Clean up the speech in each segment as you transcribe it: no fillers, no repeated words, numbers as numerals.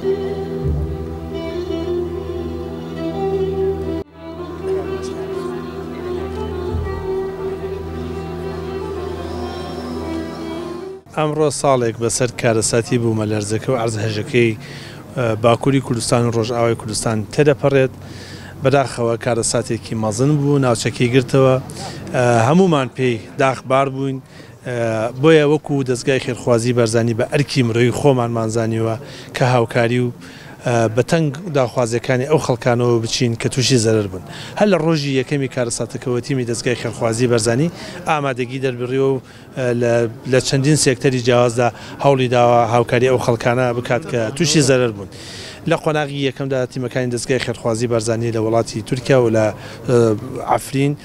ئەمڕۆ ساڵێک بەسەر کارەساتی بوومەلەرزەکە و عەرزهەژەکەی باکووری کوردستان و ڕۆژئاوای کوردستان تێدەپەڕێت، بەداخەوە کارەساتێکی مەزن بوو ناوچەکەی گرتەوە، هەموومان پێی داخبار بووین، بۆیە وەکو دەزگای خێرخوازی بارزانی بە ئەرکی مرۆیی خۆمانمان زانیوە کە هاوکاری و بە تەنگ داخوازیەکانی ئەو خەڵکانەوە بچین کە تووشی زەرەر بوون. هەر لە ڕۆژی یەکەمی کارەساتەکەوە تیمی دەزگای خێرخوازی بارزانی ئامادەگی دەربڕیوە و لە چەندین سێکتەری جیاوازدا هەوڵی داوە هاوکاری ئەو خەڵکانە بکات کە تووشی زەرەر بوون. لە قۆناغی یەکەمدا تیمەکانی دەزگای خێرخوازی بارزانی لە وڵاتی تورکیا و لە عەفرین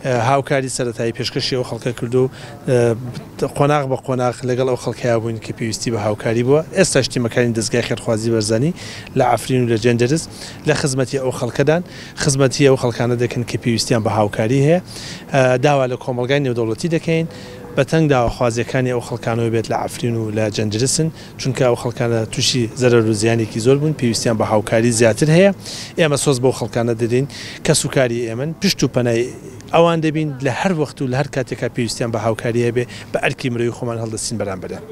هاوکاری سەرەتایی پێشکەشی ئەو خەڵکە کردو و قۆناغ بە قۆناغ لەگەڵ ئەو خەڵکەیا بووین کە پێویستی بە هاوکاری بووە. ئێستاش تیمەکانی دەزگای خێرخوازی بارزانی لە عەفرین و لە جێندەرس لە خزمەتی ئەو خەڵکەدان، خزمەتی ئەو خەڵکانە دەکەن کە پێویستیان بە هاوکاری هەیە. داوا لە کۆمەڵگای نێودەوڵەتی دەکەین بە تەنگ داواخوازییەکانی ئەو خەڵکانەوە بێت لە عەفرین و لە جەندرسن، چونکە ئەو خەڵکانە تووشی زەرەر و زیانێکی زۆر بوون، پێویستیان بە هاوکاری زیاتر هەیە. ئێمە سۆز بەو خەڵکانە دەدەین کەسوکاری ئێمەن، پشت و پەنای ئەوان دەبین، لە هەر وەخت و لە هەر کاتێکا پێویستیان بە هاوکاری هەبێ، بە ئەرکی مرۆیی خۆمان هەڵدەستین بەرامبەریان.